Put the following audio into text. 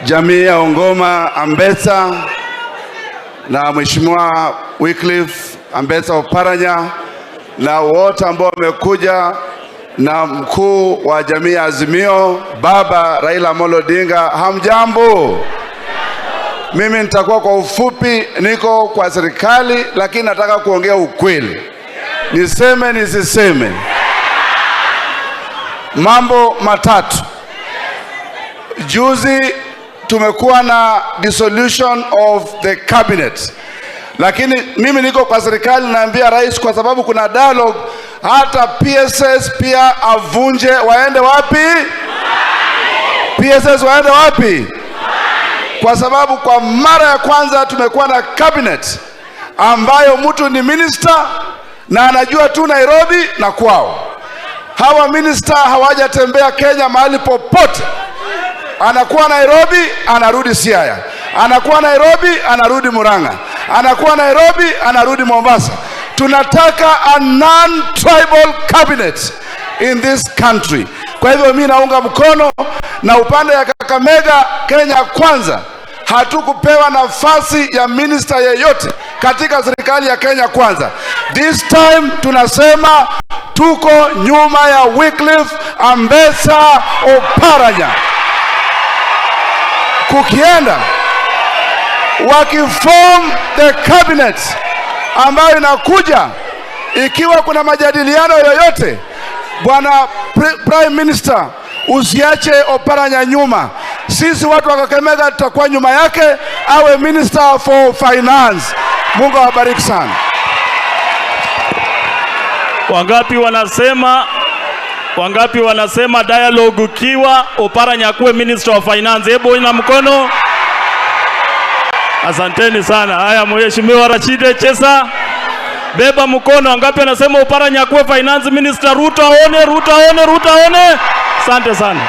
Jamii ya Ongoma Ambetsa na Mheshimiwa Wycliffe Ambetsa Oparanya na wote ambao wamekuja na mkuu wa jamii ya Azimio Baba Raila Amolo Odinga, hamjambo? Mimi nitakuwa kwa ufupi, niko kwa serikali lakini nataka kuongea ukweli. Niseme nisiseme? Mambo matatu. Juzi tumekuwa na dissolution of the cabinet, lakini mimi niko kwa serikali, naambia rais, kwa sababu kuna dialogue, hata PSs pia avunje, waende wapi? PSs waende wapi? Kwa sababu kwa mara ya kwanza tumekuwa na cabinet ambayo mtu ni minister na anajua tu Nairobi na kwao. Hawa minister hawajatembea Kenya mahali popote. Anakuwa Nairobi, anarudi Siaya, anakuwa Nairobi, anarudi Murang'a, anakuwa Nairobi, anarudi Mombasa. Tunataka a non-tribal cabinet in this country. Kwa hivyo mimi naunga mkono na upande ya Kakamega, Kenya Kwanza hatukupewa nafasi ya minister yeyote katika serikali ya Kenya Kwanza. This time tunasema tuko nyuma ya Wycliffe Ambetsa Oparanya. Kukienda wakiform the cabinet ambayo inakuja, ikiwa kuna majadiliano yoyote, Bwana Prime Minister, usiache Oparanya nyuma. Sisi watu wa Kakamega tutakuwa nyuma yake, awe Minister for Finance. Mungu awabariki sana. Wangapi wanasema dialogue ukiwa Oparanya akuwe Minister of Finance? Hebu ina mkono. Asanteni sana. Haya, Mheshimiwa Rashid Echesa, beba mkono. Wangapi wanasema Oparanya akuwe Finance Minister? Ruto aone, Ruto aone, Ruto aone. Asante sana.